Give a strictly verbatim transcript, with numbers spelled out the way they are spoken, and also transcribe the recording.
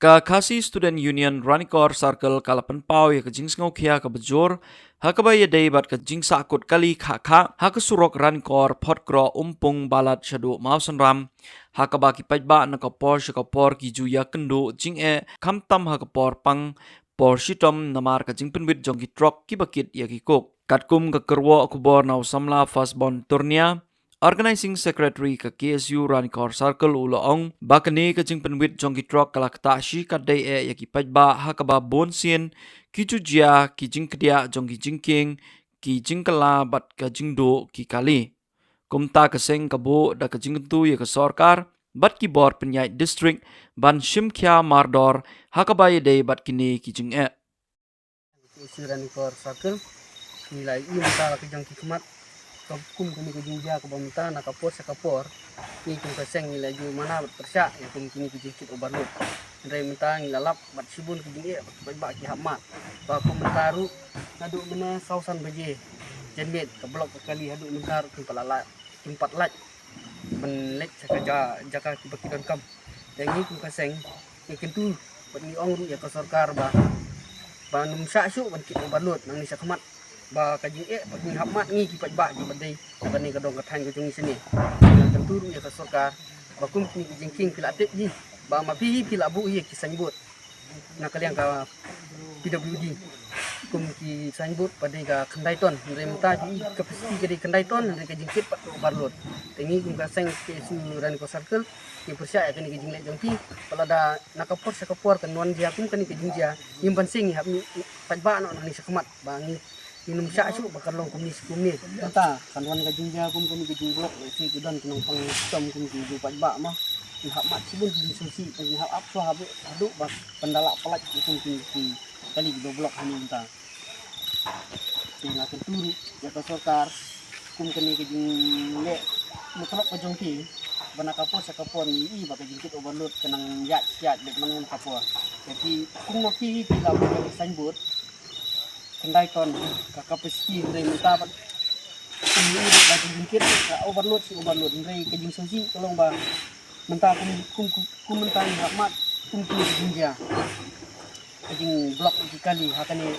Ka Khasi Student Union Ranikor Circle ka la pynpaw ïa ka jingsngewkhia kaba jur ha kaba ïadei bad ka jingsahkut kali khah khah ha ka surok Ranikor Photkroh Umpung Balat shaduh Mawsynram, ha kaba ki paidbah na ka por sha ka por ki ju ïakynduh jingeh khamtam ha ka por pang por shitom namar ka jingpynwit jong ki trok kiba kit ïa ki coke. Katkum ka kyrwoh khubor na u samla Firstborn Turnia, Organizing Secretary ka K S U Ranikor Circle u la ong ba kane ka jingpynwit jong ki trok ka la ktah shi katdei eh ïa ki paidbah ha kaba bun sien ki ju jia ki jingkdiah jong ki jingkieng, ki jingkylla bad ka jingduh ki kali. Kumta ka seng ka buh da ka jingkyntu ïa ka sorkar bad ki bor pynïaid district ban shim khia mardor ha kaba ïadei bad kine ki jingeh. K S U Ranikor Circle, ngi la ïohi mynta la ka jong ki khmat ka kum kane ka jingjia kaba mynta na ka por sha ka por. Ngi kum ka seng ngi la ju mana bad pyrshah ïa kum kine ki jingkit overload. Hynrei mynta ngi la lap bad shibun ki jingeh bad ki paidbah ki hap mad. Ba kum mynta ruh naduh mynne saw san baje janmiet ka block ka kali haduh mynta ruh kim pat la, kim pat lait ban leit sha ka ja-, jaka kiba ki donkam. Te ngi kum ka seng ngi kyntu bad ngi ong ruh ïa ka sorkar ba, ba nym shah shuh ban kit overload nangne sha khmat. Ba ka jingeh bad ngi hap mad ngi ki paidbah kiba dei bad kane ka dong ka thaiñ ka jong ngi shane. Ngi kyntu ruh ïa ka sorkar ba kum kine ki jingkieng phi la tip hi ba ma phi hi phi la buh hi ïa ki signboard na ka liang ka P W D. Kum ki signboard pat dei ka khyndai ton, hynrei mynta ju i ka capacity ka dei khyndai ton, hynrei ka jingkit pat overload. Te ngi kum ka seng K S U Ranikor Circle ngi pyrshah ïa kane ka jingleh jong phi, ba lada na ka por sha ka por kan wan jia kum kane ka jingjia, ngim banse ngi hap ngi paidbah noh nangne sha khmat ba ngi, ngi nym shah shuh ba kan long kumne shi kumne. Mynta kan wan ka jingjia kum kane ka jingblock, lehse ki don ki nongpang shitom kum ki ju paidbah ma, ki hap mad shibun ki jingsngewsih, ki hap ap shuwa haduh, haduh ba kan da lah pyllait kum ki, ki kali kiba block hangne mynta. Te nga kyntu ruh ïa ka sorkar kum kane ka jingleh mutlop ka jong ki, ba na ka por sha ka por ngi i ba ka jingkit overload ka nang ïaid ïaid beit man ka por. Te phi kum ma phi phi la buh ïa ka signboard khyndai ton ka capacity, hynrei mynta bad kum ngi i ba ka jingkit ka overload shi overload, hynrei ka jingsngewsih ka long ba mynta kum, kum, kum, kum mynta ngi hap mad kum kine ki jingjia. Ka jingblock ki kali ha kane